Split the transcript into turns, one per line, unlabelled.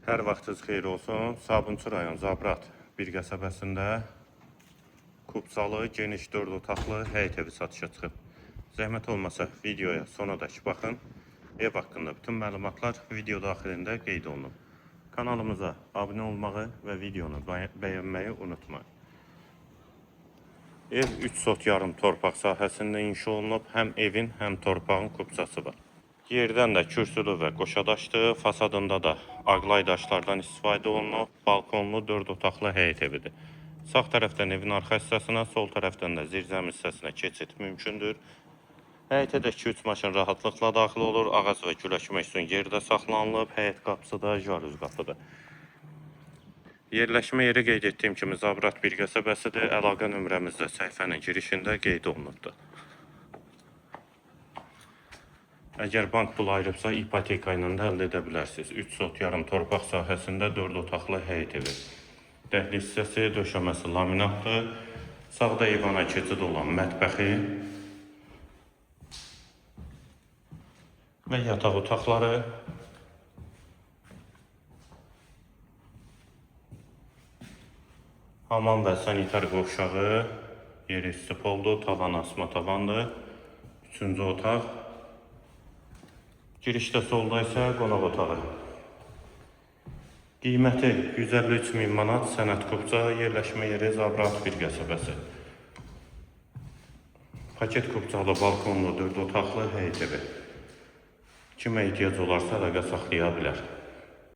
Hər vaxtınız xeyir olsun. Sabunçu rayon Zabrat bir qəsəbəsində kubcalı, geniş 4 otaqlı həyət evi satışa çıxıb. Zəhmət olmasa videoya sonadək baxın. Ev haqqında bütün məlumatlar video daxilində qeyd olunub. Kanalımıza abunə olmağı və videonu bəyənməyi unutmayın. Ev 3 sot yarım torpaq sahəsində inşa olunub. Həm evin, həm torpağın kubcası var. Yerdən də kürsülü və qoşadaşdır. Fasadında da ağlay daşlardan istifadə olunub. Balkonlu 4 otaqlı həyət evidir. Sağ tərəfdən evin arxa hissəsinə, sol tərəfdən də zirzəmi hissəsinə keçid mümkündür. Həyətə də 2-3 maşın rahatlıqla daxil olur. Ağac və gül əkmək üçün yerdə saxlanılıb. Həyət qapısı da jalüz qapıdır. Yerləşmə yeri qeyd etdiyim kimi Zabrat bir qəsəbəsidir. Əlaqə nömrəmiz də səhifənin girişində qeyd olunubdur. Əgər bank pulu ayırıbsa, ipoteka ilə də əldə edə bilərsiniz. 3 sot yarım torpaq sahəsində 4 otaqlı həyət evi. Dəhliz hissəsi, döşəməsi laminatdır. Sağda eyvana keçid olan mətbəxi və yataq otaqları. Hamam və sanitar qovşağı, yeri stoldur, tavan asma tavandır. Üçüncü otaq. Girişdə solda isə qonaq otağı. Qiyməti 153 min manat, sənəd kupça, yerləşmə yeri Zabrat bir qəsəbəsi. Paket kupçalı, balkonlu, 4 otaqlı həyət evi. Kimə ehtiyac olarsa əlaqə saxlaya bilər.